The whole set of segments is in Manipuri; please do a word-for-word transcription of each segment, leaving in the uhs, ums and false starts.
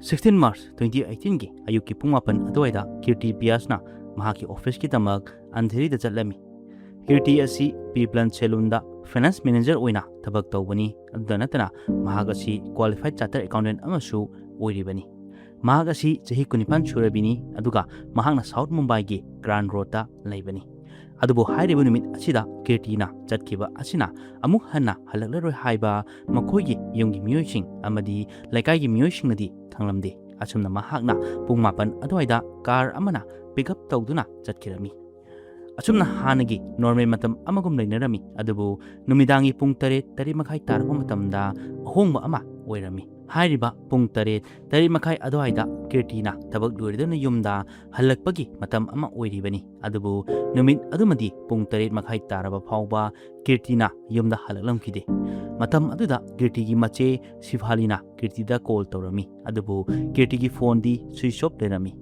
ꯁꯤꯛꯁꯇꯤꯟ ꯃꯥꯔꯆ ꯇ꯭ꯋꯦꯟꯇꯤ ꯑꯩꯠꯇꯤꯟꯒꯤ ꯑꯌꯨꯛꯀꯤ ꯄꯨꯡ ꯃꯥꯄꯟ ꯑꯗꯨꯋꯥꯏꯗ ꯀꯤꯔꯇꯤ ꯕ꯭ꯌꯥꯁꯅ ꯃꯍꯥꯛꯀꯤ ꯑꯣꯐꯤꯁꯀꯤꯗꯃꯛ ꯑꯟꯙꯦꯔꯤꯗ ꯆꯠꯂꯝꯃꯤ꯫ ꯀꯤꯔꯇꯤ ꯑꯁꯤ ꯄꯤꯄ꯭ꯂꯟ ꯁꯦꯂꯨꯟꯗ ꯐꯥꯏꯅꯥꯟꯁ ꯃꯦꯅꯦꯖꯔ ꯑꯣꯏꯅ ꯊꯕꯛ ꯇꯧꯕꯅꯤ꯫ ꯑꯗꯨꯗ ꯅꯠꯇꯅ ꯃꯍꯥꯛ ꯑꯁꯤ ꯀ꯭ꯋꯥꯂꯤꯐꯥꯏꯗ ꯆꯥꯔꯇꯔ ꯑꯦꯀꯥꯎꯟꯇꯦꯟ ꯑꯃꯁꯨ ꯑꯣꯏꯔꯤꯕꯅꯤ꯫ ꯃꯍꯥꯛ ꯑꯁꯤ ꯆꯍꯤ ꯀꯨꯟꯅꯤꯄꯥꯟ ꯁꯨꯔꯕꯤꯅꯤ, ꯑꯗꯨꯒ ꯃꯍꯥꯛꯅ ꯁꯥꯎꯠ ꯃꯨꯝꯕꯥꯏꯒꯤ ꯒ꯭ꯔꯥꯟ ꯔꯣꯗꯇ ꯂꯩꯕꯅꯤ꯫ ꯑꯗꯨꯕꯨ ꯍꯥꯏꯔꯤꯕ ꯅꯨꯃꯤꯠ ꯑꯁꯤꯗ ꯀꯤꯔꯇꯤꯅ ꯆꯠꯈꯤꯕ ꯑꯁꯤꯅ ꯑꯃꯨꯛ ꯍꯟꯅ ꯍꯜꯂꯛꯂꯔꯣꯏ ꯍꯥꯏꯕ ꯃꯈꯣꯏꯒꯤ ꯌꯨꯝꯒꯤ ꯃꯤꯑꯣꯏꯁꯤꯡ ꯑꯃꯗꯤ ꯂꯩꯀꯥꯏꯒꯤ ꯃꯤꯑꯣꯏꯁꯤꯡꯅꯗꯤ ꯈꯪꯂꯝꯗꯦ꯫ ꯑꯁꯨꯝꯅ ꯃꯍꯥꯛꯅ ꯄꯨꯡ ꯃꯥꯄꯟ ꯑꯗꯨꯋꯥꯏꯗ ꯀꯥꯔ ꯑꯃꯅ ꯄꯤꯛ ꯑꯞ ꯇꯧꯗꯨꯅ ꯆꯠꯈꯤꯔꯝꯃꯤ꯫ ꯑꯁꯨꯝꯅ ꯍꯥꯟꯅꯒꯤ ꯅꯣꯔꯃꯦꯜ ꯃꯇꯝ ꯑꯃꯒꯨꯝ ꯂꯩꯅꯔꯝꯃꯤ, ꯑꯗꯨꯕꯨ ꯅꯨꯃꯤꯗꯥꯡꯒꯤ ꯄꯨꯡ ꯇꯔꯦꯠ, ꯇꯔꯦꯠ ꯃꯈꯥꯏ ꯇꯥꯔꯛꯄ ꯃꯇꯝꯗ ꯑꯍꯣꯡꯕ ꯑꯃ ꯑꯣꯏꯔꯝꯃꯤ꯫ ꯍꯥꯏꯔꯤꯕ ꯄꯨꯡ ꯇꯔꯦꯠ, ꯇꯔꯦꯠ ꯃꯈꯥꯏ ꯑꯗꯨꯋꯥꯏꯗ ꯀꯤꯔꯇꯤꯅ ꯊꯕꯛ ꯂꯣꯏꯔꯗꯨꯅ ꯌꯨꯝꯗ ꯍꯜꯂꯛꯄꯒꯤ ꯃꯇꯝ ꯑꯃ ꯑꯣꯏꯔꯤꯕꯅꯤ, ꯑꯗꯨꯕꯨ ꯅꯨꯃꯤꯠ ꯑꯗꯨꯃꯗꯤ ꯄꯨꯡ ꯇꯔꯦꯠ ꯃꯈꯥꯏ ꯇꯥꯔꯕ ꯐꯥꯎꯕ ꯀꯤꯔꯇꯤꯅ ꯌꯨꯝꯗ ꯍꯜꯂꯛꯂꯝꯈꯤꯗꯦ꯫ ꯃꯇꯝ ꯑꯗꯨꯗ ꯀꯤꯔꯇꯤꯒꯤ ꯃꯆꯦ ꯁꯤꯐꯥꯂꯤꯅ ꯀꯤꯔꯇꯤꯗ ꯀꯣꯜ ꯇꯧꯔꯝꯃꯤ, ꯑꯗꯨꯕꯨ ꯀꯤꯔꯇꯤꯒꯤ ꯐꯣꯟꯗꯤ ꯁ꯭ꯋꯤꯆ ꯑꯣꯐ ꯂꯩꯔꯝꯃꯤ꯫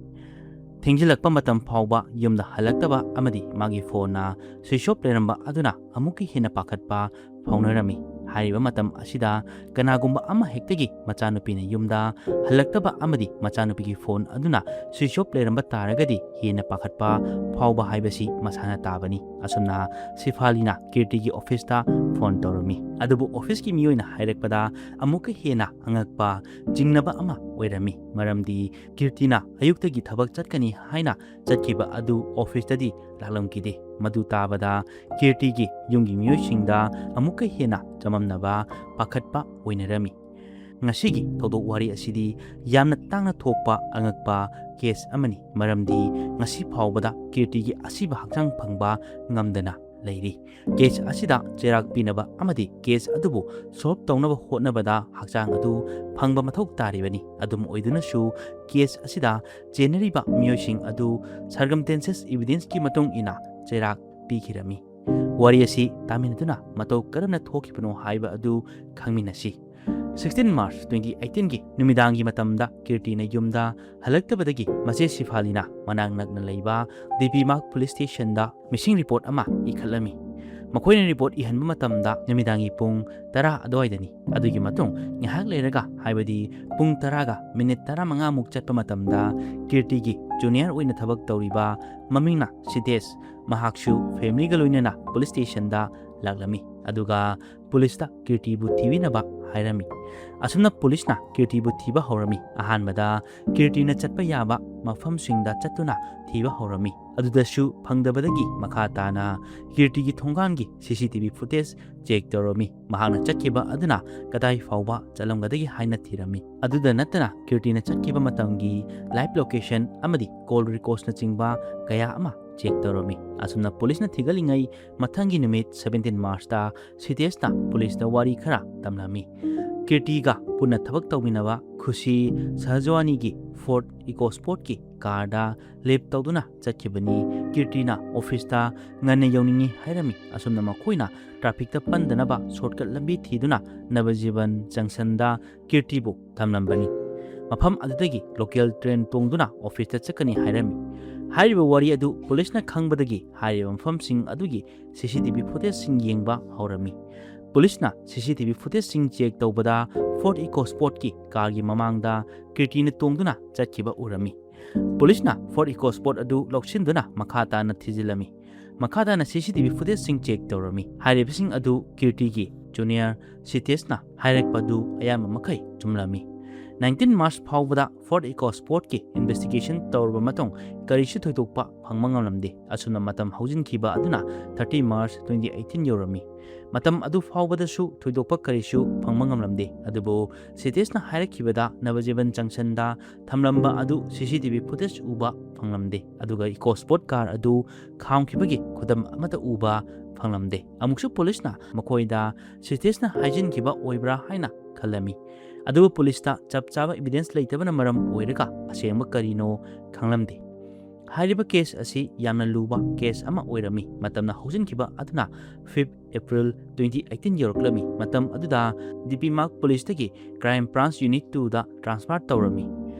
ꯊꯦꯡꯖꯤꯜꯂꯛꯄ ꯃꯇꯝ ꯐꯥꯎꯕ ꯌꯨꯝꯗ ꯍꯜꯂꯛꯇꯕ ꯑꯃꯗꯤ ꯃꯥꯒꯤ ꯐꯣꯟꯅ ꯁ꯭ꯋꯤꯆ ꯑꯣꯐ ꯂꯩꯔꯝꯕ ꯑꯗꯨꯅ ꯑꯃꯨꯛꯀ ꯍꯦꯟꯅ ꯄꯥꯈꯠꯄ ꯐꯥꯎꯅꯔꯝꯃꯤ꯫ ꯍꯥꯏꯔꯤꯕ ꯃꯇꯝ ꯑꯁꯤꯗ ꯀꯅꯥꯒꯨꯝꯕ ꯑꯃ ꯍꯦꯛꯇꯒꯤ ꯃꯆꯥꯅꯨꯄꯤꯅ ꯌꯨꯝꯗ ꯍꯜꯂꯛꯇꯕ ꯑꯃꯗꯤ ꯃꯆꯥꯅꯨꯄꯤꯒꯤ ꯐꯣꯟ ꯑꯗꯨꯅ ꯁ꯭ꯋꯤꯆ ꯑꯣꯐ ꯂꯩꯔꯝꯕ ꯇꯥꯔꯒꯗꯤ ꯍꯦꯟꯅ ꯄꯥꯈꯠꯄ ꯐꯥꯎꯕ ꯍꯥꯏꯕꯁꯤ ꯃꯁꯥꯅ ꯇꯥꯕꯅꯤ꯫ ꯑꯁꯨꯝꯅ ꯁꯤꯐꯥꯂꯤꯅ ꯀꯤꯔꯇꯤꯒꯤ ꯑꯣꯐꯤꯁꯇ ꯐꯣꯟ ꯇꯧꯔꯝꯃꯤ꯫ ꯑꯗꯨꯕꯨ ꯑꯣꯐꯤꯁꯀꯤ ꯃꯤꯑꯣꯏꯅ ꯍꯥꯏꯔꯛꯄꯗ ꯑꯃꯨꯛꯀ ꯍꯦꯟꯅ ꯑꯉꯛꯄ ꯆꯤꯡꯅꯕ ꯑꯃ ꯑꯣꯏꯔꯝꯃꯤ, ꯃꯔꯝꯗꯤ ꯀꯤꯔꯇꯤꯅ ꯑꯌꯨꯛꯇꯒꯤ ꯊꯕꯛ ꯆꯠꯀꯅꯤ ꯍꯥꯏꯅ ꯆꯠꯈꯤꯕ ꯑꯗꯨ ꯑꯣꯐꯤꯁꯇꯗꯤ ꯂꯥꯛꯂꯝꯈꯤꯗꯦ꯫ ꯃꯗꯨ ꯇꯥꯕꯗ ꯀꯤꯔꯇꯤꯒꯤ ꯌꯨꯝꯒꯤ ꯃꯤꯑꯣꯏꯁꯤꯡꯗ ꯑꯃꯨꯛꯀ ꯍꯦꯟꯅ ꯆꯃꯝꯅꯕ, ꯄꯥꯈꯠꯄ ꯑꯣꯏꯅꯔꯝꯃꯤ꯫ ꯉꯁꯤꯒꯤ ꯊꯧꯗꯣꯛ ꯋꯥꯔꯤ ꯑꯁꯤꯗꯤ ꯌꯥꯝꯅ ꯇꯥꯡꯅ ꯊꯣꯛꯄ ꯑꯉꯛꯄ ꯀꯦꯁ ꯑꯃꯅꯤ, ꯃꯔꯝꯗꯤ ꯉꯁꯤ ꯐꯥꯎꯕꯗ ꯀꯤꯔꯇꯤꯒꯤ ꯑꯁꯤꯕ ꯍꯛꯆꯥꯡ ꯐꯪꯕ ꯉꯝꯗꯅ ꯂꯩꯔꯤ꯫ ꯀꯦꯁ ꯑꯁꯤꯗ ꯆꯩꯔꯥꯛ ꯄꯤꯅꯕ ꯑꯃꯗꯤ ꯀꯦꯁ ꯑꯗꯨꯕꯨ ꯁꯣꯜꯕ ꯇꯧꯅꯕ ꯍꯣꯠꯅꯕꯗ ꯍꯛꯆꯥꯡ ꯑꯗꯨ ꯐꯪꯕ ꯃꯊꯧ ꯇꯥꯔꯤꯕꯅꯤ꯫ ꯑꯗꯨꯝ ꯑꯣꯏꯗꯨꯅꯁꯨ, ꯀꯦꯁ ꯑꯁꯤꯗ ꯆꯦꯟꯅꯔꯤꯕ ꯃꯤꯑꯣꯏꯁꯤꯡ ꯑꯗꯨ ꯁꯔꯀꯝꯁꯇꯦꯟꯁꯦꯁ ꯏꯕꯤꯗꯦꯟꯁꯀꯤ ꯃꯇꯨꯡ ꯏꯟꯅ ꯆꯩꯔꯥꯛ ꯄꯤꯈꯤꯔꯝꯃꯤ꯫ ꯋꯥꯔꯤ ꯑꯁꯤ ꯇꯥꯃꯤꯟꯅꯗꯨꯅ ꯃꯇꯧ ꯀꯔꯝꯅ ꯊꯣꯛꯈꯤꯕꯅꯣ ꯍꯥꯏꯕ ꯑꯗꯨ ꯈꯪꯃꯤꯟꯅꯁꯤ꯫ ꯁꯤꯛꯁꯇꯤꯟ ꯃꯥꯔꯆ ꯇ꯭ꯋꯦꯟꯇꯤ ꯑꯩꯠꯇꯤꯟꯒꯤ ꯅꯨꯃꯤꯗꯥꯡꯒꯤ ꯃꯇꯝꯗ ꯀꯤꯔꯇꯤꯅ ꯌꯨꯝꯗ ꯍꯜꯂꯛꯇꯕꯗꯒꯤ ꯃꯆꯦ ꯁꯤꯐꯥꯂꯤꯅ ꯃꯅꯥꯛ ꯅꯛꯅ ꯂꯩꯕ ꯗꯤ ꯄꯤ ꯃꯥꯔꯛ ꯄꯨꯂꯤꯁ ꯁ꯭ꯇꯦꯁꯟꯗ ꯃꯤꯁꯤꯡ ꯔꯤꯄꯣꯔꯠ ꯑꯃ ꯏꯈꯠꯂꯝꯃꯤ꯫ ꯃꯈꯣꯏꯅ ꯔꯤꯄꯣꯔꯠ ꯏꯍꯟꯕ ꯃꯇꯝꯗ ꯅꯨꯃꯤꯗꯥꯡꯒꯤ ꯄꯨꯡ ꯇꯔꯥ ꯑꯗꯨꯋꯥꯏꯗꯅꯤ꯫ ꯑꯗꯨꯒꯤ ꯃꯇꯨꯡ ꯉꯥꯏꯍꯥꯛ ꯂꯩꯔꯒ, ꯍꯥꯏꯕꯗꯤ ꯄꯨꯡ ꯇꯔꯥꯒ ꯃꯤꯅꯤꯠ ꯇꯔꯥꯃꯉꯥꯃꯨꯛ ꯆꯠꯄ ꯃꯇꯝꯗ, ꯀꯤꯔꯇꯤꯒꯤ ꯖꯨꯅꯤꯌꯔ ꯑꯣꯏꯅ ꯊꯕꯛ ꯇꯧꯔꯤꯕ ꯃꯃꯤꯡꯅ ꯁꯤꯇꯦꯁ, ꯃꯍꯥꯛꯁꯨ ꯐꯦꯃꯤꯂꯤꯒ ꯂꯣꯏꯅꯅ ꯄꯨꯂꯤꯁ ꯁ꯭ꯇꯦꯁꯟꯗ ꯂꯥꯛꯂꯝꯃꯤ꯫ ꯑꯗꯨꯒ ꯄꯨꯂꯤꯁꯇ ꯀꯤꯔꯇꯤꯕꯨ ꯊꯤꯕꯤꯅꯕ ꯍꯥꯏꯔꯝꯃꯤ꯫ ꯑꯁꯨꯝꯅ ꯄꯨꯂꯤꯁꯅ ꯀꯤꯔꯇꯤꯕꯨ ꯊꯤꯕ ꯍꯧꯔꯝꯃꯤ꯫ ꯑꯍꯥꯟꯕꯗ ꯀꯤꯔꯇꯤꯅ ꯆꯠꯄ ꯌꯥꯕ ꯃꯐꯝꯁꯤꯡꯗ ꯆꯠꯇꯨꯅ ꯊꯤꯕ ꯍꯧꯔꯝꯃꯤ꯫ ꯑꯗꯨꯗꯁꯨ ꯐꯪꯗꯕꯗꯒꯤ ꯃꯈꯥ ꯇꯥꯅ ꯀꯤꯔꯇꯤꯒꯤ ꯊꯣꯡꯒꯥꯟꯒꯤ ꯁꯤ C T V footage check ꯇꯧꯔꯝꯃꯤ꯫ ꯃꯍꯥꯛꯅ ꯆꯠꯈꯤꯕ ꯑꯗꯨꯅ ꯀꯗꯥꯏ ꯐꯥꯎꯕ ꯆꯠꯂꯝꯒꯗꯒꯦ ꯍꯥꯏꯅ ꯊꯤꯔꯝꯃꯤ꯫ ꯑꯗꯨꯗ ꯅꯠꯇꯅ ꯀꯤꯔꯇꯤꯅ ꯆꯠꯈꯤꯕ ꯃꯇꯝꯒꯤ ꯂꯥꯏꯚ ꯂꯣꯀꯦꯁꯟ ꯑꯃꯗꯤ ꯀꯣꯜ ꯔꯦꯀꯣꯔꯗꯁꯅꯆꯤꯡꯕ ꯀꯌꯥ ꯑꯃ ꯆꯦꯛ ꯇꯧꯔꯝꯃꯤ꯫ ꯑꯁꯨꯝꯅ ꯄꯨꯂꯤꯁꯅ ꯊꯤꯒꯠꯂꯤꯉꯩ ꯃꯊꯪꯒꯤ ꯅꯨꯃꯤꯠ ꯁꯕꯦꯟꯇꯤꯟ ꯃꯥꯔꯆꯇ ꯁꯤꯇꯦꯁꯅ ꯄꯨꯂꯤꯁꯇ ꯋꯥꯔꯤ ꯈꯔ ꯇꯝꯂꯝꯃꯤ꯫ ꯀꯤꯔꯇꯤꯒ ꯄꯨꯟꯅ ꯊꯕꯛ ꯇꯧꯃꯤꯟꯅꯕ ꯈꯨꯁꯤ ꯁꯍꯖꯋꯥꯅꯤꯒꯤ ꯐꯣꯔꯠ ꯏꯀꯣ ꯁ꯭ꯄꯣꯔꯠꯀꯤ ꯀꯥꯔꯗ ꯂꯤꯐ ꯇꯧꯗꯨꯅ ꯆꯠꯈꯤꯕꯅꯤ꯫ ꯀꯤꯔꯇꯤꯅ ꯑꯣꯐꯤꯁꯇ ꯉꯟꯅ ꯌꯧꯅꯤꯡꯏ ꯍꯥꯏꯔꯝꯃꯤ꯫ ꯑꯁꯨꯝꯅ ꯃꯈꯣꯏꯅ ꯇ꯭ꯔꯥꯐꯤꯛꯇ ꯄꯟꯗꯅꯕ ꯁꯣꯔꯠꯀꯠ ꯂꯝꯕꯤ ꯊꯤꯗꯨꯅ ꯅꯕꯖꯤꯕꯟ ꯖꯪꯁꯟꯗ ꯀꯤꯔꯇꯤꯕꯨ ꯊꯝꯂꯝꯕꯅꯤ꯫ ꯃꯐꯝ ꯑꯗꯨꯗꯒꯤ ꯂꯣꯀꯦꯜ ꯇ꯭ꯔꯦꯟ ꯇꯣꯡꯗꯨꯅ ꯑꯣꯐꯤꯁꯇ ꯆꯠꯀꯅꯤ ꯍꯥꯏꯔꯝꯃꯤ꯫ ꯍꯥꯏꯔꯤꯕ ꯋꯥꯔꯤ ꯑꯗꯨ ꯄꯨꯂꯤꯁꯅ ꯈꯪꯕꯗꯒꯤ ꯍꯥꯏꯔꯤꯕ ꯃꯐꯝꯁꯤꯡ ꯑꯗꯨꯒꯤ ꯁꯤ ꯁꯤ ꯇꯤ ꯚꯤ ꯐꯨꯇꯦꯖꯁꯤꯡ ꯌꯦꯡꯕ ꯍꯧꯔꯝꯃꯤ꯫ ꯄꯨꯂꯤꯁꯅ ꯁꯤ ꯁꯤ ꯇꯤ ꯚꯤ ꯐꯨꯇꯦꯖꯁꯤꯡ ꯆꯦꯛ ꯇꯧꯕꯗ ꯐꯣꯔꯠ ꯏꯀꯣ ꯁ꯭ꯄꯣꯔꯠꯀꯤ ꯀꯥꯔꯒꯤ ꯃꯃꯥꯡꯗ ꯀꯤꯔꯇꯤꯅ ꯇꯣꯡꯗꯨꯅ ꯆꯠꯈꯤꯕ ꯎꯔꯝꯃꯤ꯫ ꯄꯨꯂꯤꯁꯅ ꯐꯣꯔꯠ ꯏꯀꯣ ꯁ꯭ꯄꯣꯔꯠ ꯑꯗꯨ ꯂꯧꯁꯤꯟꯗꯨꯅ ꯃꯈꯥ ꯇꯥꯅ ꯊꯤꯖꯤꯜꯂꯝꯃꯤ꯫ ꯃꯈꯥ ꯇꯥꯅ ꯁꯤ ꯁꯤ ꯇꯤ ꯚꯤ ꯐꯨꯇꯦꯖꯁꯤꯡ ꯆꯦꯛ ꯇꯧꯔꯝꯃꯤ꯫ ꯍꯥꯏꯔꯤꯕꯁꯤꯡ ꯑꯗꯨ ꯀꯤꯔꯇꯤꯒꯤ ꯖꯨꯅꯤꯌꯔ ꯁꯤꯇꯦꯁꯅ ꯍꯥꯏꯔꯛꯄ ꯑꯗꯨ ꯑꯌꯥꯝꯕ ꯃꯈꯩ ꯆꯨꯝꯂꯝꯃꯤ꯫ ꯅꯥꯏꯟꯇꯤꯟ ꯃꯥꯔꯆ ꯐꯥꯎꯕꯗ ꯐꯣꯔꯠ ꯏꯀꯣ ꯁ꯭ꯄꯣꯔꯠꯀꯤ ꯏꯟꯚꯦꯁꯇꯤꯒꯦꯁꯟ ꯇꯧꯔꯕ ꯃꯇꯨꯡ ꯀꯔꯤꯁꯨ ꯊꯣꯏꯗꯣꯛꯄ ꯐꯪꯕ ꯉꯝꯂꯝꯗꯦ꯫ ꯑꯁꯨꯝꯅ ꯃꯇꯝ ꯍꯧꯖꯤꯟꯈꯤꯕ ꯑꯗꯨꯅ ꯊꯥꯔꯇꯤ ꯃꯥꯔꯆ ꯇ꯭ꯋꯦꯟꯇꯤ ꯑꯩꯠꯇꯤꯟ ꯌꯧꯔꯝꯃꯤ꯫ ꯃꯇꯝ ꯑꯗꯨ ꯐꯥꯎꯕꯗꯁꯨ ꯊꯣꯏꯗꯣꯛꯄ ꯀꯔꯤꯁꯨ ꯐꯪꯕ ꯉꯝꯂꯝꯗꯦ꯫ ꯑꯗꯨꯕꯨ ꯁꯤꯇꯦꯁꯅ ꯍꯥꯏꯔꯛꯈꯤꯕꯗ ꯅꯕꯖꯤꯕꯟ ꯖꯪꯁꯟꯗ ꯊꯝꯂꯝꯕ ꯑꯗꯨ ꯁꯤ ꯁꯤ ꯇꯤ ꯚꯤ ꯐꯨꯇꯦꯖ ꯎꯕ ꯐꯪꯂꯝꯗꯦ꯫ ꯑꯗꯨꯒ ꯏꯀꯣ ꯁ꯭ꯄꯣꯔꯠ ꯀꯥꯔ ꯑꯗꯨ ꯈꯥꯝꯈꯤꯕꯒꯤ ꯈꯨꯗꯝ ꯑꯃꯠꯇ ꯎꯕ ꯐꯪꯂꯝꯗꯦ꯫ ꯑꯃꯨꯛꯁꯨ ꯄꯨꯂꯤꯁꯅ ꯃꯈꯣꯏꯗ ꯁꯤꯇꯦꯁꯅ ꯍꯥꯏꯖꯤꯟꯈꯤꯕ ꯑꯣꯏꯕ꯭ꯔꯥ ꯍꯥꯏꯅ ꯈꯜꯂꯝꯃꯤ꯫ ꯑꯗꯨꯕꯨ ꯄꯨꯂꯤꯁꯇ ꯆꯞ ꯆꯥꯕ ꯏꯕꯤꯗꯦꯟꯁ ꯂꯩꯇꯕꯅ ꯃꯔꯝ ꯑꯣꯏꯔꯒ ꯑꯁꯦꯡꯕ ꯀꯔꯤꯅꯣ ꯈꯪꯂꯝꯗꯦ꯫ ꯍꯥꯏꯔꯤꯕ ꯀꯦꯁ ꯑꯁꯤ ꯌꯥꯝꯅ ꯂꯨꯕ ꯀꯦꯁ ꯑꯃ ꯑꯣꯏꯔꯝꯃꯤ꯫ ꯃꯇꯝꯅ ꯍꯧꯖꯤꯟꯈꯤꯕ ꯑꯗꯨꯅ ꯐꯤꯐ ꯑꯦꯄ꯭ꯔꯤꯜ ꯇ꯭ꯋꯦꯟꯇꯤ ꯑꯩꯠꯇꯤꯟ ꯌꯧꯔꯛꯂꯝꯃꯤ꯫ ꯃꯇꯝ ꯑꯗꯨꯗ ꯗꯤ ꯄꯤ ꯃꯥꯔꯛ ꯄꯨꯂꯤꯁꯇꯒꯤ ꯀ꯭ꯔꯥꯏꯝ ꯕ꯭ꯔꯥꯟꯁ ꯌꯨꯅꯤꯠ ꯇꯨꯗ ꯇ꯭ꯔꯥꯟꯁꯐꯔ ꯇꯧꯔꯝꯃꯤ꯫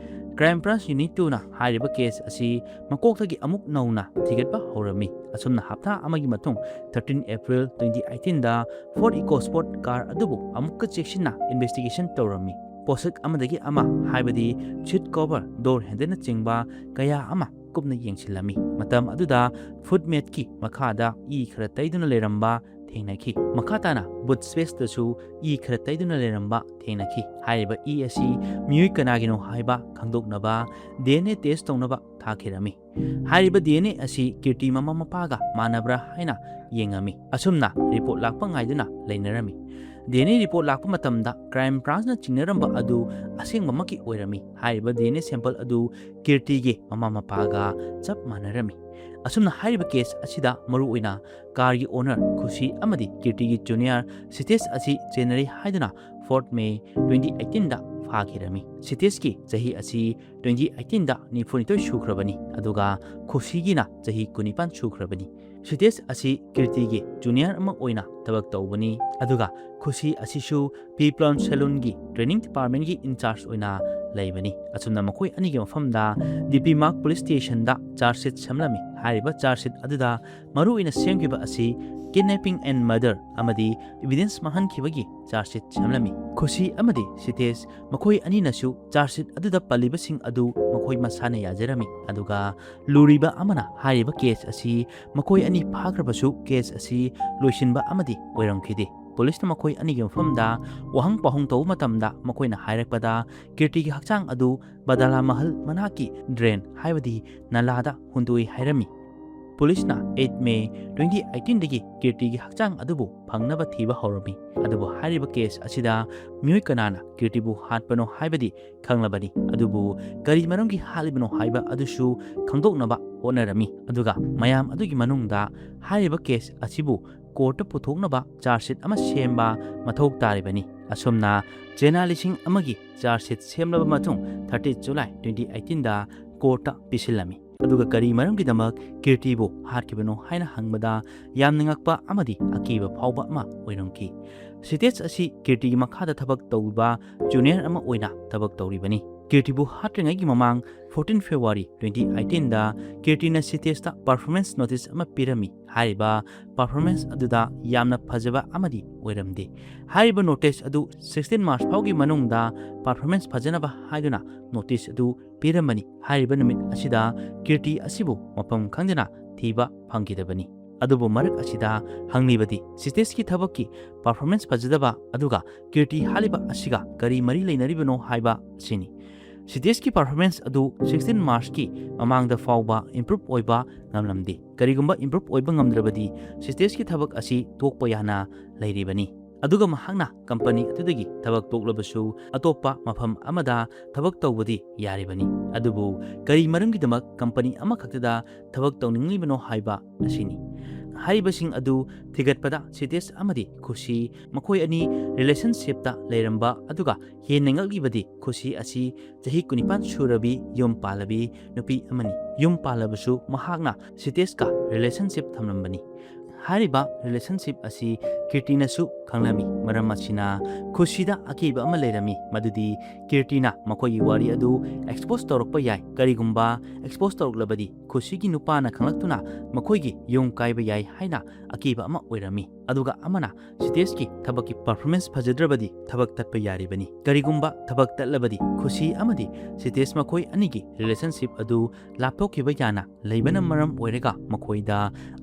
Crime Branch Unit two ꯅ ꯍꯥꯏꯔꯤꯕ case ꯑꯁꯤ ꯃꯀꯣꯛꯇꯒꯤ ꯑꯃꯨꯛ ꯅꯧꯅ ꯊꯤꯒꯠꯄ ꯍꯧꯔꯝꯃꯤ꯫ ꯑꯁꯨꯝꯅ ꯍꯞꯇꯥ ꯑꯃꯒꯤ ꯃꯇꯨꯡ, thirteen April twenty eighteen ꯗ Ford EcoSport car ꯑꯗꯨꯕꯨ ꯑꯃꯨꯛꯀ ꯆꯦꯛꯁꯤꯟꯅ investigation ꯇꯧꯔꯝꯃꯤ꯫ ꯄꯣꯠꯁꯛ ꯑꯃꯗꯒꯤ ꯑꯃ, ꯍꯥꯏꯕꯗꯤ seat cover, door handle ꯅꯆꯤꯡꯕ ꯀꯌꯥ ꯑꯃ ꯀꯨꯞꯅ ꯌꯦꯡꯁꯤꯜꯂꯝꯃꯤ꯫ ꯃꯇꯝ ꯑꯗꯨꯗ footmat ꯀꯤ ꯃꯈꯥꯗ ꯏ ꯈꯔ ꯇꯩꯗꯨꯅ ꯂꯩꯔꯝꯕ ꯊꯦꯡꯅꯈꯤ꯫ ꯃꯈꯥ ꯇꯥꯅ boot space ꯇꯁꯨ ꯏ ꯈꯔ ꯇꯩꯗꯨꯅ ꯂꯩꯔꯝꯕ ꯊꯦꯡꯅꯈꯤ꯫ ꯍꯥꯏꯔꯤꯕ ꯏ ꯑꯁꯤ ꯃꯤꯑꯣꯏ ꯀꯅꯥꯒꯤꯅꯣ ꯍꯥꯏꯕ ꯈꯪꯗꯣꯛꯅꯕ DNA test ꯇꯧꯅꯕ ꯊꯥꯈꯤꯔꯝꯃꯤ꯫ ꯍꯥꯏꯔꯤꯕ DNA ꯑꯁꯤ ꯀꯤꯔꯇꯤ ꯃꯃꯥ ꯃꯄꯥꯒ ꯃꯥꯟꯅꯕ꯭ꯔꯥ ꯍꯥꯏꯅ ꯌꯦꯡꯉꯝꯃꯤ꯫ ꯑꯁꯨꯝꯅ report ꯂꯥꯛꯄ ꯉꯥꯏꯗꯨꯅ ꯂꯩꯅꯔꯝꯃꯤ꯫ DNA report ꯂꯥꯛꯄ ꯃꯇꯝꯗ Crime Branch ꯅ ꯆꯤꯡꯅꯔꯝꯕ ꯑꯗꯨ ꯑꯁꯦꯡꯕꯃꯛꯀꯤ ꯑꯣꯏꯔꯝꯃꯤ꯫ ꯍꯥꯏꯔꯤꯕ DNA sample ꯑꯗꯨ ꯀꯤꯔꯇꯤꯒꯤ ꯃꯃꯥ ꯃꯄꯥꯒ ꯆꯞ ꯃꯥꯟꯅꯔꯝꯃꯤ꯫ ꯑꯁꯨꯝꯅ ꯍꯥꯏꯔꯤꯕ case ꯑꯁꯤꯗ ꯃꯔꯨꯑꯣꯏꯅ car ꯒꯤ owner ꯈꯨꯁꯤ ꯑꯃꯗꯤ ꯀꯤꯔꯇꯤꯒꯤ junior ꯁꯤꯇꯦꯁ ꯑꯁꯤ ꯆꯦꯟꯅꯔꯤ ꯍꯥꯏꯗꯨꯅ fourth May twenty eighteen ꯗ ꯐꯥꯈꯤꯔꯝꯃꯤ꯫ ꯁꯤꯇꯦꯁꯀꯤ ꯆꯍꯤ ꯑꯁꯤ twenty eighteen ꯗ ꯅꯤꯐꯨꯅꯤꯊꯣꯏ ꯁꯨꯈ꯭ꯔꯕꯅꯤ, ꯑꯗꯨꯒ ꯈꯨꯁꯤꯒꯤꯅ ꯆꯍꯤ ꯀꯨꯟꯅꯤꯄꯥꯟ ꯁꯨꯈ꯭ꯔꯕꯅꯤ꯫ ꯁꯤꯇꯦꯁ ꯑꯁꯤ ꯀꯤꯔꯇꯤꯒꯤ junior ꯑꯃ ꯑꯣꯏꯅ ꯊꯕꯛ ꯇꯧꯕꯅꯤ, ꯑꯗꯨꯒ ꯈꯨꯁꯤ ꯑꯁꯤꯁꯨ P Plum Saloon ꯒꯤ training department ꯀꯤ in charge ꯑꯣꯏꯅ ꯂꯩꯕꯅꯤ꯫ ꯑꯁꯨꯝꯅ ꯃꯈꯣꯏ ꯑꯅꯤꯒꯤ ꯃꯐꯝꯗ D P Marg police station ꯗ charge sheet ꯁꯦꯝꯂꯝꯃꯤ꯫ ꯍꯥꯏꯔꯤꯕ charge sheet ꯑꯗꯨꯗ ꯃꯔꯨꯑꯣꯏꯅ ꯁꯦꯝꯈꯤꯕ ꯑꯁꯤ kidnapping and murder ꯑꯃꯗꯤ evidence ꯃꯥꯡꯍꯟꯈꯤꯕꯒꯤ charge sheet ꯁꯦꯝꯂꯝꯃꯤ꯫ ꯈꯨꯁꯤ ꯑꯃꯗꯤ ꯁꯤꯇꯦꯁ ꯃꯈꯣꯏ ꯑꯅꯤꯅꯁꯨ charge sheet ꯑꯗꯨꯗ ꯄꯜꯂꯤꯕꯁꯤꯡ ꯑꯗꯨ ꯃꯈꯣꯏ ꯃꯁꯥꯅ ꯌꯥꯖꯔꯝꯃꯤ꯫ ꯑꯗꯨꯒ ꯂꯨꯔꯤꯕ ꯑꯃꯅ, ꯍꯥꯏꯔꯤꯕ case ꯑꯁꯤ ꯃꯈꯣꯏ ꯑꯅꯤ ꯐꯥꯈ꯭ꯔꯕꯁꯨ case ꯑꯁꯤ ꯂꯣꯏꯁꯤꯟꯕ ꯑꯃꯗꯤ ꯑꯣꯏꯔꯝꯈꯤꯗꯦ꯫ Police ꯅ ꯃꯈꯣꯏ ꯑꯅꯤꯒꯤ ꯃꯐꯝꯗ ꯋꯥꯍꯪ ꯄꯥꯎꯍꯪ ꯇꯧꯕ ꯃꯇꯝꯗ ꯃꯈꯣꯏꯅ ꯍꯥꯏꯔꯛꯄꯗ ꯀꯤꯔꯇꯤꯒꯤ ꯍꯛꯆꯥꯡ ꯑꯗꯨ ꯕꯗꯥꯂꯥ ꯃꯍꯜ ꯃꯅꯥꯛꯀꯤ drain, ꯍꯥꯏꯕꯗꯤ ꯅꯂꯥꯗ ꯍꯨꯟꯗꯣꯛꯏ ꯍꯥꯏꯔꯝꯃꯤ꯫ Police ꯅ eight May twenty eighteen ꯗꯒꯤ ꯀꯤꯔꯇꯤꯒꯤ ꯍꯛꯆꯥꯡ ꯑꯗꯨꯕꯨ ꯐꯪꯅꯕ ꯊꯤꯕ ꯍꯧꯔꯝꯃꯤ꯫ ꯑꯗꯨꯕꯨ ꯍꯥꯏꯔꯤꯕ case ꯑꯁꯤꯗ ꯃꯤꯑꯣꯏ ꯀꯅꯥꯅ ꯀꯤꯔꯇꯤꯕꯨ ꯍꯥꯠꯄꯅꯣ ꯍꯥꯏꯕꯗꯤ ꯈꯪꯂꯕꯅꯤ꯫ ꯑꯗꯨꯕꯨ ꯀꯔꯤ ꯃꯔꯝꯒꯤ ꯍꯥꯠꯂꯤꯕꯅꯣ ꯍꯥꯏꯕ ꯑꯗꯨꯁꯨ ꯈꯪꯗꯣꯛꯅꯕ ꯍꯣꯠꯅꯔꯝꯃꯤ꯫ ꯑꯗꯨꯒ ꯃꯌꯥꯝ ꯑꯗꯨꯒꯤ ꯃꯅꯨꯡꯗ ꯍꯥꯏꯔꯤꯕ case ꯑꯁꯤꯕꯨ court ꯇ ꯄꯨꯊꯣꯛꯅꯕ charge sheet ꯑꯃ ꯁꯦꯝꯕ ꯃꯊꯧ ꯇꯥꯔꯤꯕꯅꯤ꯫ ꯑꯁꯨꯝꯅ ꯆꯦꯅꯥ ꯂꯤꯁꯤꯡ ꯑꯃꯒꯤ charge sheet ꯁꯦꯝꯂꯕ ꯃꯇꯨꯡ, thirty July twenty eighteen ꯗ court ꯇ ꯄꯤꯁꯤꯜꯂꯝꯃꯤ꯫ ꯑꯗꯨꯒ ꯀꯔꯤ ꯃꯔꯝꯒꯤꯗꯃꯛ ꯀꯤꯔꯇꯤꯕꯨ ꯍꯥꯠꯈꯤꯕꯅꯣ ꯍꯥꯏꯅ ꯍꯪꯕꯗ ꯌꯥꯝꯅ ꯉꯛꯄ ꯑꯃꯗꯤ ꯑꯀꯤꯕ ꯐꯥꯎꯕ ꯑꯃ ꯑꯣꯏꯔꯝꯈꯤ꯫ ꯁꯤꯇꯦꯁ ꯑꯁꯤ ꯀꯤꯔꯇꯤꯒꯤ ꯃꯈꯥꯗ ꯊꯕꯛ ꯇꯧꯕ junior ꯑꯃ ꯑꯣꯏꯅ ꯊꯕꯛ ꯇꯧꯔꯤꯕꯅꯤ꯫ ꯀꯤꯔꯇꯤꯕꯨ ꯍꯥꯠꯇ꯭ꯔꯤꯉꯩꯒꯤ ꯃꯃꯥꯡ fourteen February twenty eighteen ꯗ ꯀꯤꯔꯇꯤꯅ ꯁꯤꯇꯦꯁꯇ performance notice ꯑꯃ ꯄꯤꯔꯝꯃꯤ꯫ ꯍꯥꯏꯔꯤꯕ performance ꯑꯗꯨꯗ ꯌꯥꯝꯅ ꯐꯖꯕ ꯑꯃꯗꯤ ꯑꯣꯏꯔꯝꯗꯦ꯫ ꯍꯥꯏꯔꯤꯕ notice ꯑꯗꯨ sixteen March ꯐꯥꯎꯒꯤ ꯃꯅꯨꯡꯗ performance ꯐꯖꯅꯕ ꯍꯥꯏꯗꯨꯅ notice ꯑꯗꯨ ꯄꯤꯔꯝꯕꯅꯤ꯫ ꯍꯥꯏꯔꯤꯕ ꯅꯨꯃꯤꯠ ꯑꯁꯤꯗ ꯀꯤꯔꯇꯤ ꯑꯁꯤꯕꯨ ꯃꯐꯝ ꯈꯪꯗꯅ ꯊꯤꯕ ꯐꯪꯈꯤꯗꯕꯅꯤ꯫ ꯑꯗꯨꯕꯨ ꯃꯔꯛ ꯑꯁꯤꯗ ꯍꯪꯂꯤꯕꯗꯤ ꯁꯤꯇꯦꯁꯀꯤ ꯊꯕꯛꯀꯤ performance ꯐꯖꯗꯕ ꯑꯗꯨꯒ ꯀꯤꯔꯇꯤ ꯍꯥꯠꯂꯤꯕ ꯑꯁꯤꯒ ꯀꯔꯤ ꯃꯔꯤ ꯂꯩꯅꯔꯤꯕꯅꯣ ꯍꯥꯏꯕ ꯑꯁꯤꯅꯤ꯫ ꯁꯤꯇꯦꯁꯀꯤ performance ꯑꯗꯨ sixteen March ꯀꯤ ꯃꯃꯥꯡꯗ ꯐꯥꯎꯕ improve ꯑꯣꯏꯕ ꯉꯝꯂꯝꯗꯦ꯫ ꯀꯔꯤꯒꯨꯝꯕ improve ꯑꯣꯏꯕ ꯉꯝꯗ꯭ꯔꯕꯗꯤ ꯁꯤꯇꯦꯁꯀꯤ ꯊꯕꯛ ꯑꯁꯤ ꯇꯣꯛꯄ ꯌꯥꯅ ꯂꯩꯔꯤꯕꯅꯤ꯫ ꯑꯗꯨꯒ ꯃꯍꯥꯛꯅ company ꯑꯗꯨꯗꯒꯤ ꯊꯕꯛ ꯇꯣꯛꯂꯕꯁꯨ ꯑꯇꯣꯞꯄ ꯃꯐꯝ ꯑꯃꯗ ꯊꯕꯛ ꯇꯧꯕꯗꯤ ꯌꯥꯔꯤꯕꯅꯤ꯫ ꯑꯗꯨꯕꯨ ꯀꯔꯤ ꯃꯔꯝꯒꯤꯗꯃꯛ company ꯑꯃꯈꯛꯇꯗ ꯊꯕꯛ ꯇꯧꯅꯤꯡꯂꯤꯕꯅꯣ ꯍꯥꯏꯕ ꯑꯁꯤꯅꯤ꯫ ꯍꯥꯏꯔꯤꯕꯁꯤꯡ ꯑꯗꯨ ꯊꯤꯒꯠꯄꯗ ꯁꯤꯇꯦꯁ ꯑꯃꯗꯤ ꯈꯨꯁꯤ ꯃꯈꯣꯏ ꯑꯅꯤ relationship ꯇ ꯂꯩꯔꯝꯕ ꯑꯗꯨꯒ ꯍꯦꯟꯅ ꯉꯛꯂꯤꯕꯗꯤ ꯈꯨꯁꯤ ꯑꯁꯤ ꯆꯍꯤ ꯀꯨꯟꯅꯤꯄꯥꯟ ꯁꯨꯔꯕꯤ ꯌꯨꯝ ꯄꯥꯜꯂꯕꯤ ꯅꯨꯄꯤ ꯑꯃꯅꯤ꯫ ꯌꯨꯝ ꯄꯥꯜꯂꯕꯁꯨ ꯃꯍꯥꯛꯅ ꯁꯤꯇꯦꯁꯀ relationship ꯊꯝꯂꯝꯕꯅꯤ꯫ ꯍꯥꯏꯔꯤꯕ relationship ꯑꯁꯤ ꯀꯤꯔꯇꯤꯅꯁꯨ ꯈꯪꯂꯝꯃꯤ꯫ ꯃꯔꯝ ꯑꯁꯤꯅ ꯈꯨꯁꯤꯗ ꯑꯀꯤꯕ ꯑꯃ ꯂꯩꯔꯝꯃꯤ, ꯃꯗꯨꯗꯤ ꯀꯤꯔꯇꯤꯅ ꯃꯈꯣꯏꯒꯤ ꯋꯥꯔꯤ ꯑꯗꯨ expose ꯇꯧꯔꯛꯄ ꯌꯥꯏ꯫ ꯀꯔꯤꯒꯨꯝꯕ expose ꯇꯧꯔꯛꯂꯕꯗꯤ ꯈꯨꯁꯤꯒꯤ ꯅꯨꯄꯥꯅ ꯈꯪꯂꯛꯇꯨꯅ ꯃꯈꯣꯏꯒꯤ ꯌꯨꯝ ꯀꯥꯏꯕ ꯌꯥꯏ ꯍꯥꯏꯅ ꯑꯀꯤꯕ ꯑꯃ ꯑꯣꯏꯔꯝꯃꯤ꯫ ꯑꯗꯨꯒ ꯑꯃꯅ ꯁꯤꯇꯦꯁꯀꯤ ꯊꯕꯛꯀꯤ performance ꯐꯖꯗ꯭ꯔꯕꯗꯤ ꯊꯕꯛ ꯇꯠꯄ ꯌꯥꯔꯤꯕꯅꯤ꯫ ꯀꯔꯤꯒꯨꯝꯕ ꯊꯕꯛ ꯇꯠꯂꯕꯗꯤ ꯈꯨꯁꯤ ꯑꯃꯗꯤ ꯁꯤꯇꯦꯁ ꯃꯈꯣꯏ ꯑꯅꯤꯒꯤ relationship ꯑꯗꯨ ꯂꯥꯞꯊꯣꯛꯈꯤꯕ ꯌꯥꯅ ꯂꯩꯕꯅ ꯃꯔꯝ ꯑꯣꯏꯔꯒ ꯃꯈꯣꯏꯗ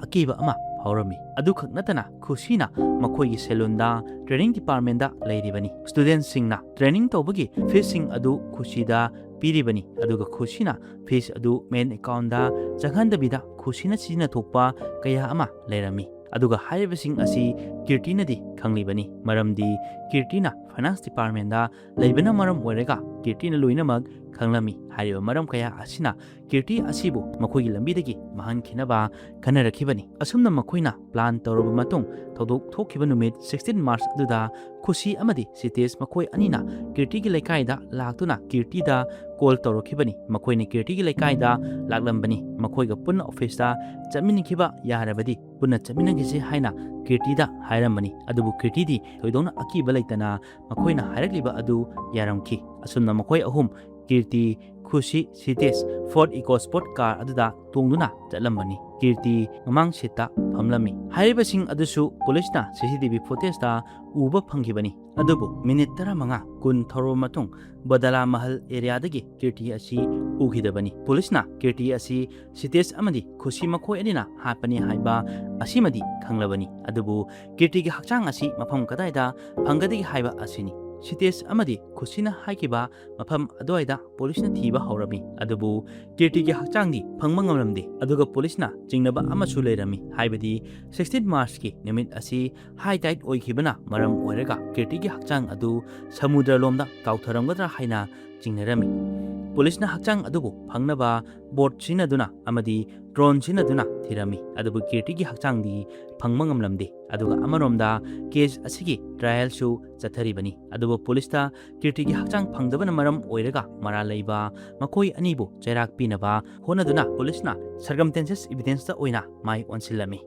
ꯑꯀꯤꯕ ꯑꯃ ꯐꯥꯎꯔꯝꯃꯤ꯫ ꯑꯗꯨꯈꯛ ꯅꯠꯇꯅ ꯈꯨꯁꯤꯅ ꯃꯈꯣꯏꯒꯤ salon ꯗ training department ꯗ ꯂꯩꯔꯤꯕꯅꯤ꯫ Student ꯁꯤꯡꯅ training ꯇꯧꯕꯒꯤ fees ꯁꯤꯡ ꯑꯗꯨ ꯈꯨꯁꯤꯗ ꯄꯤꯔꯤꯕꯅꯤ꯫ ꯑꯗꯨꯒ ꯈꯨꯁꯤꯅ fees ꯑꯗꯨ main account ꯗ ꯆꯪꯍꯟꯗꯕꯤꯗ ꯈꯨꯁꯤꯅ ꯁꯤꯖꯤꯟꯅꯊꯣꯛꯄ ꯀꯌꯥ ꯑꯃ ꯂꯩꯔꯝꯃꯤ꯫ ꯑꯗꯨꯒ ꯍꯥꯏꯔꯤꯕꯁꯤꯡ ꯑꯁꯤ ꯀꯤꯔꯇꯤꯅꯗꯤ ꯈꯪꯂꯤꯕꯅꯤ, ꯃꯔꯝꯗꯤ ꯀꯤꯔꯇꯤꯅ finance department ꯗ ꯂꯩꯕꯅ ꯃꯔꯝ ꯑꯣꯏꯔꯒ ꯀꯤꯔꯇꯤꯅ ꯂꯣꯏꯅꯃꯛ ꯈꯪꯂꯝꯃꯤ꯫ ꯍꯥꯏꯔꯤꯕ ꯃꯔꯝ ꯀꯌꯥ ꯑꯁꯤꯅ ꯀꯤꯔꯇꯤ ꯑꯁꯤꯕꯨ ꯃꯈꯣꯏꯒꯤ ꯂꯝꯕꯤꯗꯒꯤ ꯃꯥꯡꯍꯟꯈꯤꯅꯕ ꯈꯟꯅꯔꯛꯈꯤꯕꯅꯤ꯫ ꯑꯁꯨꯝꯅ ꯃꯈꯣꯏꯅ plan ꯇꯧꯔꯕ ꯃꯇꯨꯡ ꯊꯧꯗꯣꯛ ꯊꯣꯛꯈꯤꯕ ꯅꯨꯃꯤꯠ sixteen March ꯑꯗꯨꯗ ꯈꯨꯁꯤ ꯑꯃꯗꯤ ꯁꯤꯇꯦꯁ ꯃꯈꯣꯏ ꯑꯅꯤꯅ ꯀꯤꯔꯇꯤꯒꯤ ꯂꯩꯀꯥꯏꯗ ꯂꯥꯛꯇꯨꯅ ꯀꯤꯔꯇꯤꯗ call ꯇꯧꯔꯛꯈꯤꯕꯅꯤ꯫ ꯃꯈꯣꯏꯅ ꯀꯤꯔꯇꯤꯒꯤ ꯂꯩꯀꯥꯏꯗ ꯂꯥꯛꯂꯝꯕꯅꯤ꯫ ꯃꯈꯣꯏꯒ ꯄꯨꯟꯅ office ꯇ ꯆꯠꯃꯤꯟꯅꯈꯤꯕ ꯌꯥꯔꯕꯗꯤ ꯄꯨꯟꯅ ꯆꯠꯃꯤꯟꯅꯈꯤꯁꯤ ꯍꯥꯏꯅ ꯀꯤꯔꯇꯤꯗ ꯍꯥꯏꯔꯝꯕꯅꯤ꯫ ꯑꯗꯨꯕꯨ ꯀꯤꯔꯇꯤꯗꯤ ꯊꯣꯏꯗꯣꯛꯅ ꯑꯀꯤꯕ ꯂꯩꯇꯅ ꯃꯈꯣꯏꯅ ꯍꯥꯏꯔꯛꯂꯤꯕ ꯑꯗꯨ ꯌꯥꯔꯝꯈꯤ꯫ ꯑꯁꯨꯝꯅ ꯃꯈꯣꯏ ꯑꯍꯨꯝ ꯀꯤꯔꯇꯤ, ꯈꯨꯁꯤ, ꯁꯤꯇꯦꯁ Ford EcoSport car ꯑꯗꯨꯗ ꯇꯣꯡꯗꯨꯅ ꯆꯠꯂꯝꯕꯅꯤ꯫ ꯀꯤꯔꯇꯤ ꯃꯃꯥꯡ seat ꯇ ꯐꯝꯂꯝꯃꯤ꯫ ꯍꯥꯏꯔꯤꯕꯁꯤꯡ ꯑꯗꯨꯁꯨ ꯄꯨꯂꯤꯁꯅ C C T V footage ꯇ ꯎꯕ ꯐꯪꯈꯤꯕꯅꯤ꯫ ꯑꯗꯨꯕꯨ minute ꯇꯔꯥꯃꯉꯥ ꯀꯨꯟ ꯊꯧꯔꯕ ꯃꯇꯨꯡ ꯕꯗꯂꯥ ꯃꯍꯜ area ꯗꯒꯤ ꯀꯤꯔꯇꯤ ꯑꯁꯤ ꯎꯈꯤꯗꯕꯅꯤ꯫ ꯄꯨꯂꯤꯁꯅ ꯀꯤꯔꯇꯤ ꯑꯁꯤ ꯁꯤꯇꯦꯁ ꯑꯃꯗꯤ ꯈꯨꯁꯤ ꯃꯈꯣꯏ ꯑꯅꯤꯅ ꯍꯥꯠꯄꯅꯤ ꯍꯥꯏꯕ ꯑꯁꯤꯃꯗꯤ ꯈꯪꯂꯕꯅꯤ꯫ ꯑꯗꯨꯕꯨ ꯀꯤꯔꯇꯤꯒꯤ ꯍꯛꯆꯥꯡ ꯑꯁꯤ ꯃꯐꯝ ꯀꯗꯥꯏꯗ ꯐꯪꯒꯗꯒꯦ ꯍꯥꯏꯕ ꯑꯁꯤꯅꯤ꯫ ꯁꯤꯇꯦꯁ ꯑꯃꯗꯤ ꯈꯨꯁꯤꯅ ꯍꯥꯏꯈꯤꯕ ꯃꯐꯝ ꯑꯗꯨꯋꯥꯏꯗ ꯄꯨꯂꯤꯁꯅ ꯊꯤꯕ ꯍꯧꯔꯝꯃꯤ꯫ ꯑꯗꯨꯕꯨ ꯀꯤꯔꯇꯤꯒꯤ ꯍꯛꯆꯥꯡꯗꯤ ꯐꯪꯕ ꯉꯝꯂꯝꯗꯦ꯫ ꯑꯗꯨꯒ ꯄꯨꯂꯤꯁꯅ ꯆꯤꯡꯅꯕ ꯑꯃꯁꯨ ꯂꯩꯔꯝꯃꯤ, ꯍꯥꯏꯕꯗꯤ sixteen March ꯀꯤ ꯅꯨꯃꯤꯠ ꯑꯁꯤ high tide ꯑꯣꯏꯈꯤꯕꯅ ꯃꯔꯝ ꯑꯣꯏꯔꯒ ꯀꯤꯔꯇꯤꯒꯤ ꯍꯛꯆꯥꯡ ꯑꯗꯨ ꯁꯃꯨꯗ꯭ꯔ ꯂꯣꯝꯗ ꯇꯥꯎꯊꯔꯝꯒꯗ꯭ꯔꯥ ꯍꯥꯏꯅ ꯆꯤꯡꯅꯔꯝꯃꯤ꯫ ꯄꯨꯂꯤꯁꯅ ꯍꯛꯆꯥꯡ ꯑꯗꯨꯕꯨ ꯐꯪꯅꯕ boat ꯁꯤꯖꯤꯟꯅꯗꯨꯅ ꯑꯃꯗꯤ drone ꯁꯤꯖꯤꯟꯅꯗꯨꯅ ꯊꯤꯔꯝꯃꯤ, ꯑꯗꯨꯕꯨ ꯀꯤꯔꯇꯤꯒꯤ ꯍꯛꯆꯥꯡꯗꯤ ꯐꯪꯕ ꯉꯝꯂꯝꯗꯦ꯫ ꯑꯗꯨꯒ ꯑꯃꯔꯣꯝꯗ case ꯑꯁꯤꯒꯤ trial ꯁꯨ ꯆꯠꯊꯔꯤꯕꯅꯤ꯫ ꯑꯗꯨꯕꯨ ꯄꯨꯂꯤꯁꯇ ꯀꯤꯔꯇꯤꯒꯤ ꯍꯛꯆꯥꯡ ꯐꯪꯗꯕꯅ ꯃꯔꯝ ꯑꯣꯏꯔꯒ ꯃꯔꯥꯜ ꯂꯩꯕ ꯃꯈꯣꯏ ꯑꯅꯤꯕꯨ ꯆꯩꯔꯥꯛ ꯄꯤꯅꯕ ꯍꯣꯠꯅꯗꯨꯅ ꯄꯨꯂꯤꯁꯅ circumstances evidence ꯇ ꯑꯣꯏꯅ ꯃꯥꯏ ꯑꯣꯟꯁꯤꯜꯂꯝꯃꯤ꯫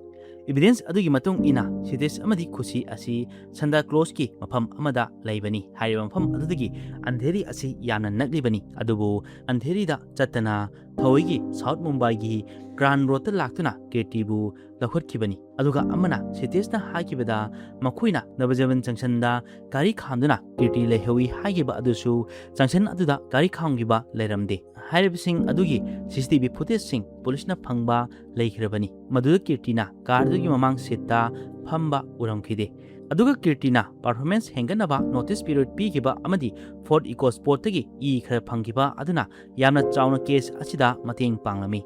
Evidence ꯑꯗꯨꯒꯤ ꯃꯇꯨꯡ ꯏꯟꯅ ꯁꯤꯇꯦꯁ ꯑꯃꯗꯤ ꯈꯨꯁꯤ ꯑꯁꯤ Santa Claus ꯀꯤ ꯃꯐꯝ ꯑꯃꯗ ꯂꯩꯕꯅꯤ꯫ ꯍꯥꯏꯔꯤꯕ ꯃꯐꯝ ꯑꯗꯨꯗꯒꯤ ꯑꯟꯙꯦꯔꯤ ꯑꯁꯤ ꯌꯥꯝꯅ ꯅꯛꯂꯤꯕꯅꯤ꯫ ꯑꯗꯨꯕꯨ ꯑꯟꯙꯦꯔꯤꯗ ꯆꯠꯇꯅ ꯊꯧꯋꯥꯏꯒꯤ South Mumbai ꯒꯤ Grand Road ꯇ ꯂꯥꯛꯇꯨꯅ ꯀꯤꯔꯇꯤꯕꯨ ꯂꯧꯈꯠꯈꯤꯕꯅꯤ꯫ ꯑꯗꯨꯒ ꯑꯃꯅ ꯁꯤꯇꯦꯁꯅ ꯍꯥꯏꯈꯤꯕꯗ ꯃꯈꯣꯏꯅ ꯅꯕꯖꯤꯕꯟ junction ꯗ ꯒꯥꯔꯤ ꯈꯥꯝꯗꯨꯅ ꯀꯤꯔꯇꯤ ꯂꯩꯍꯧꯏ ꯍꯥꯏꯈꯤꯕ ꯑꯗꯨꯁꯨ junction ꯑꯗꯨꯗ ꯒꯥꯔꯤ ꯈꯥꯝꯈꯤꯕ ꯂꯩꯔꯝꯗꯦ꯫ ꯍꯥꯏꯔꯤꯕꯁꯤꯡ ꯑꯗꯨꯒꯤ C C T V footage ꯁꯤꯡ ꯄꯨꯂꯤꯁꯅ ꯐꯪꯕ ꯂꯩꯈ꯭ꯔꯕꯅꯤ꯫ ꯃꯗꯨꯗ ꯀꯤꯔꯇꯤꯅ car ꯑꯗꯨꯒꯤ ꯃꯃꯥꯡ seat ꯇ ꯐꯝꯕ ꯎꯔꯝꯈꯤꯗꯦ꯫ ꯑꯗꯨꯒ ꯀꯤꯔꯇꯤꯅ performance ꯍꯦꯟꯒꯠꯅꯕ notice period ꯄꯤꯈꯤꯕ ꯑꯃꯗꯤ Ford EcoSport ꯇꯒꯤ ꯏ ꯈꯔ ꯐꯪꯈꯤꯕ ꯑꯗꯨꯅ ꯌꯥꯝꯅ ꯆꯥꯎꯅ case ꯑꯁꯤꯗ ꯃꯇꯦꯡ ꯄꯥꯡꯂꯝꯃꯤ꯫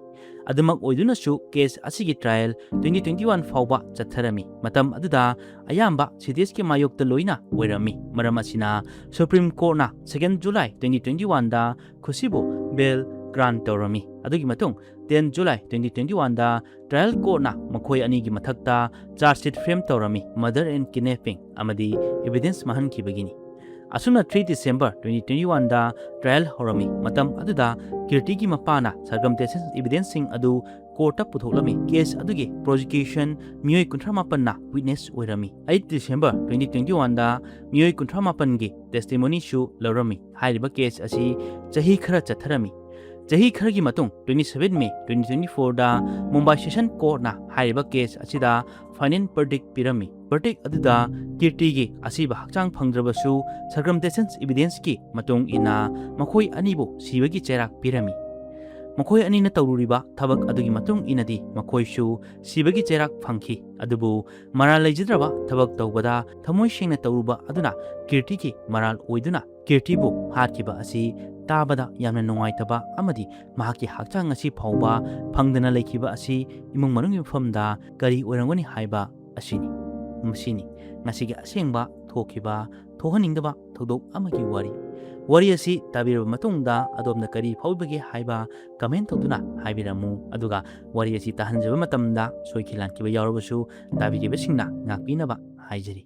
ꯑꯗꯨꯃꯛ ꯑꯣꯏꯗꯨꯅꯁꯨ case ꯑꯁꯤꯒꯤ trial twenty twenty one ꯐꯥꯎꯕ ꯆꯠꯊꯔꯝꯃꯤ꯫ ꯃꯇꯝ ꯑꯗꯨꯗ ꯑꯌꯥꯝꯕ ꯁꯤꯇꯦꯁꯀꯤ ꯃꯥꯌꯣꯛꯇ ꯂꯣꯏꯅ ꯑꯣꯏꯔꯝꯃꯤ꯫ ꯃꯔꯝ ꯑꯁꯤꯅ Supreme Court ꯅ second July twenty twenty one ꯗ ꯈꯨꯁꯤꯕꯨ bail grant ꯇꯧꯔꯝꯃꯤ꯫ ꯑꯗꯨꯒꯤ ꯃꯇꯨꯡ ten July twenty twenty one ꯗ trial court ꯅ ꯃꯈꯣꯏ ꯑꯅꯤꯒꯤ ꯃꯊꯛꯇ charge sheet frame ꯇꯧꯔꯝꯃꯤ, murder and kidnapping ꯑꯃꯗꯤ evidence ꯃꯥꯡꯍꯟꯈꯤꯕꯒꯤꯅꯤ꯫ ꯑꯁꯨꯝꯅ three December twenty twenty one ꯗ trial ꯍꯧꯔꯝꯃꯤ꯫ ꯃꯇꯝ ꯑꯗꯨꯗ ꯀꯤꯔꯇꯤꯒꯤ ꯃꯄꯥꯅ circumstances evidence ꯁꯤꯡ ꯑꯗꯨ ꯀꯣꯔꯠꯇ ꯄꯨꯊꯣꯛꯂꯝꯃꯤ꯫ ꯀꯦꯁ ꯑꯗꯨꯒꯤ ꯄ꯭ꯔꯣꯁꯤꯀ꯭ꯌꯨꯁꯟ ꯃꯤꯑꯣꯏ ꯀꯨꯟꯊ꯭ꯔꯥ ꯃꯥꯄꯟꯅ ꯋꯤꯠꯅꯦꯁ ꯑꯣꯏꯔꯝꯃꯤ꯫ ꯑꯩꯠ ꯗꯤꯁꯦꯝꯕꯔ ꯇ꯭ꯋꯦꯟꯇꯤ ꯇ꯭ꯋꯦꯟꯇꯤ ꯋꯥꯟꯗ ꯃꯤꯑꯣꯏ ꯀꯨꯟꯊ꯭ꯔꯥ ꯃꯥꯄꯟꯒꯤ ꯇꯦꯁꯇꯤꯃꯣꯅꯤꯁꯨ ꯂꯧꯔꯝꯃꯤ꯫ ꯍꯥꯏꯔꯤꯕ ꯀꯦꯁ ꯑꯁꯤ ꯆꯍꯤ ꯈꯔ ꯆꯠꯊꯔꯝꯃꯤ꯫ ꯆꯍꯤ ꯈꯔꯒꯤ ꯃꯇꯨꯡ, twenty seven May twenty twenty fourꯗ ꯃꯨꯝꯕꯥꯏ ꯁꯦꯁꯟ ꯀꯣꯔꯠꯅ ꯍꯥꯏꯔꯤꯕ ꯀꯦꯁ ꯑꯁꯤꯗ ꯐꯥꯏꯅꯦꯜ ꯕꯔꯗꯤꯛ ꯄꯤꯔꯝꯃꯤ꯫ ꯕꯔꯗꯤꯛ ꯑꯗꯨꯗ ꯀꯤꯔꯇꯤꯒꯤ ꯑꯁꯤꯕ ꯍꯛꯆꯥꯡ ꯐꯪꯗ꯭ꯔꯕꯁꯨ, ꯁꯔꯀꯝꯁꯇꯦꯟꯁ ꯏꯕꯤꯗꯦꯟꯁꯀꯤ ꯃꯇꯨꯡ ꯏꯟꯅ ꯃꯈꯣꯏ ꯑꯅꯤꯕꯨ ꯁꯤꯕꯒꯤ ꯆꯩꯔꯥꯛ ꯄꯤꯔꯝꯃꯤ꯫ ꯃꯈꯣꯏ ꯑꯅꯤꯅ ꯇꯧꯔꯨꯔꯤꯕ ꯊꯕꯛ ꯑꯗꯨꯒꯤ ꯃꯇꯨꯡ ꯏꯟꯅꯗꯤ ꯃꯈꯣꯏꯁꯨ ꯁꯤꯕꯒꯤ ꯆꯩꯔꯥꯛ ꯐꯪꯈꯤ꯫ ꯑꯗꯨꯕꯨ ꯃꯔꯥꯜ ꯂꯩꯖꯗ꯭ꯔꯕ ꯊꯕꯛ ꯇꯧꯕꯗ ꯊꯃꯣꯏ ꯁꯦꯡꯅ ꯇꯧꯔꯨꯕ ꯑꯗꯨꯅ ꯀꯤꯔꯇꯤꯒꯤ ꯃꯔꯥꯜ ꯑꯣꯏꯗꯨꯅ ꯀꯤꯔꯇꯤꯕꯨ ꯍꯥꯠꯈꯤꯕ ꯑꯁꯤ ꯇꯥꯕꯗ ꯌꯥꯝꯅ ꯅꯨꯡꯉꯥꯏꯇꯕ ꯑꯃꯗꯤ ꯃꯍꯥꯛꯀꯤ ꯍꯛꯆꯥꯡ ꯑꯁꯤ ꯐꯥꯎꯕ ꯐꯪꯗꯅ ꯂꯩꯈꯤꯕ ꯑꯁꯤ ꯏꯃꯨꯡ ꯃꯅꯨꯡꯒꯤ ꯃꯐꯝꯗ ꯀꯔꯤ ꯑꯣꯏꯔꯝꯒꯅꯤ ꯍꯥꯏꯕ ꯑꯁꯤꯅꯤ꯫ ꯃꯁꯤꯅꯤ ꯉꯁꯤꯒꯤ ꯑꯁꯦꯡꯕ ꯊꯣꯛꯈꯤꯕ ꯊꯣꯛꯍꯟꯅꯤꯡꯗꯕ ꯊꯧꯗꯣꯛ ꯑꯃꯒꯤ ꯋꯥꯔꯤ꯫ ꯋꯥꯔꯤ ꯑꯁꯤ ꯇꯥꯕꯤꯔꯕ ꯃꯇꯨꯡꯗ ꯑꯗꯣꯝꯅ ꯀꯔꯤ ꯐꯥꯎꯕꯒꯦ ꯍꯥꯏꯕ ꯀꯃꯦꯟ ꯇꯧꯗꯨꯅ ꯍꯥꯏꯕꯤꯔꯝꯃꯨ꯫ ꯑꯗꯨꯒ ꯋꯥꯔꯤ ꯑꯁꯤ ꯇꯥꯍꯟꯖꯕ ꯃꯇꯝꯗ ꯁꯣꯏꯈꯤ ꯂꯥꯟꯈꯤꯕ ꯌꯥꯎꯔꯕꯁꯨ ꯇꯥꯕꯤꯔꯤꯕꯁꯤꯡꯅ ꯉꯥꯛꯄꯤꯅꯕ ꯍꯥꯏꯖꯔꯤ꯫